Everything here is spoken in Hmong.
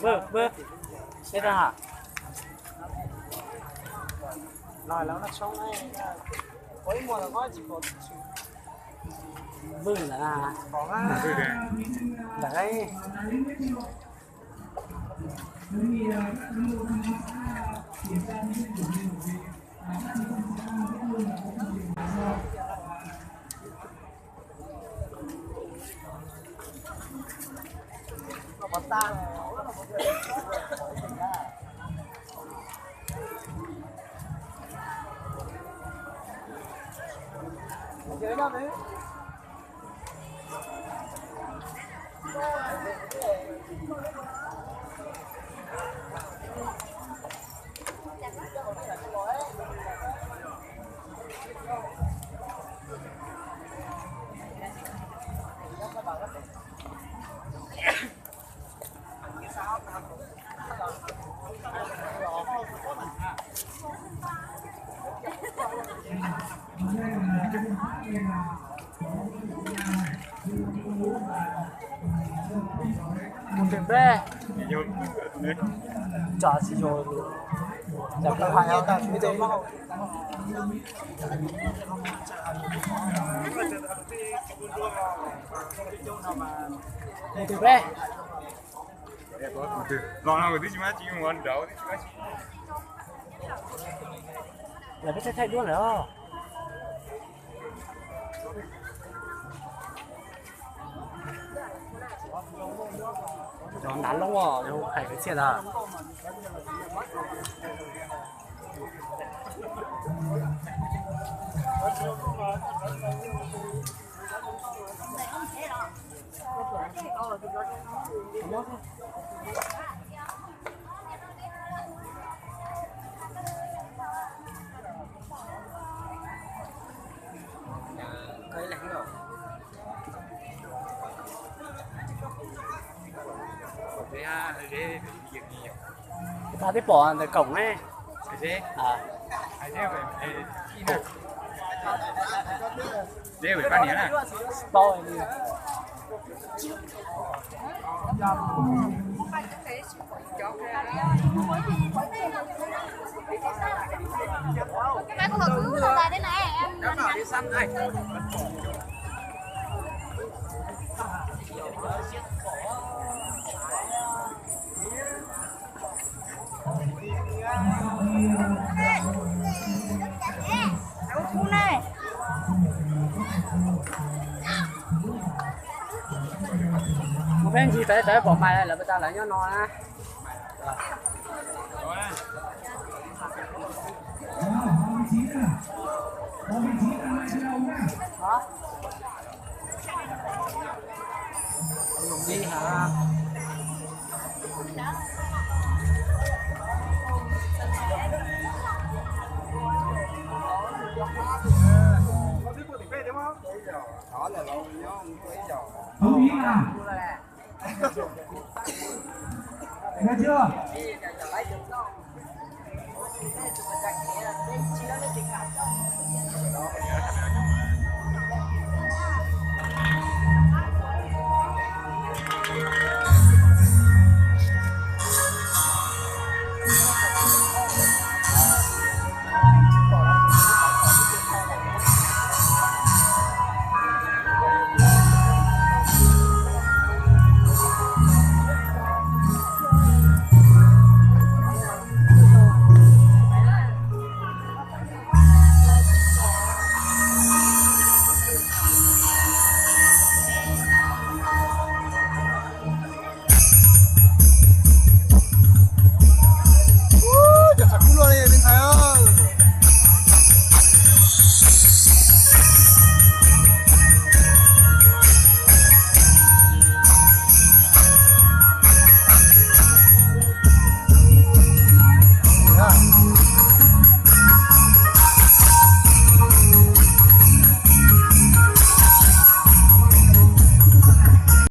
Vwm, vwm. Seb tau hab. Los lawv no tshoob, ua ib muag los tsis pom. Vwm lawm na. Ntawm Mus nrhiav nplej. Tso tsis yog, mus nrhiav nplej. Los no kuv twb tsis muaj dab tsi ua nraud. Lawv peb thaij thaij duab lawm os. Cov ntav loob os, yog hais kwv txhiaj ntag. Tau twb pom ntawm koom ne. Mus peb ncig tau tau pom mas lawv puas tas lawv nyob no na. Nghe chưa?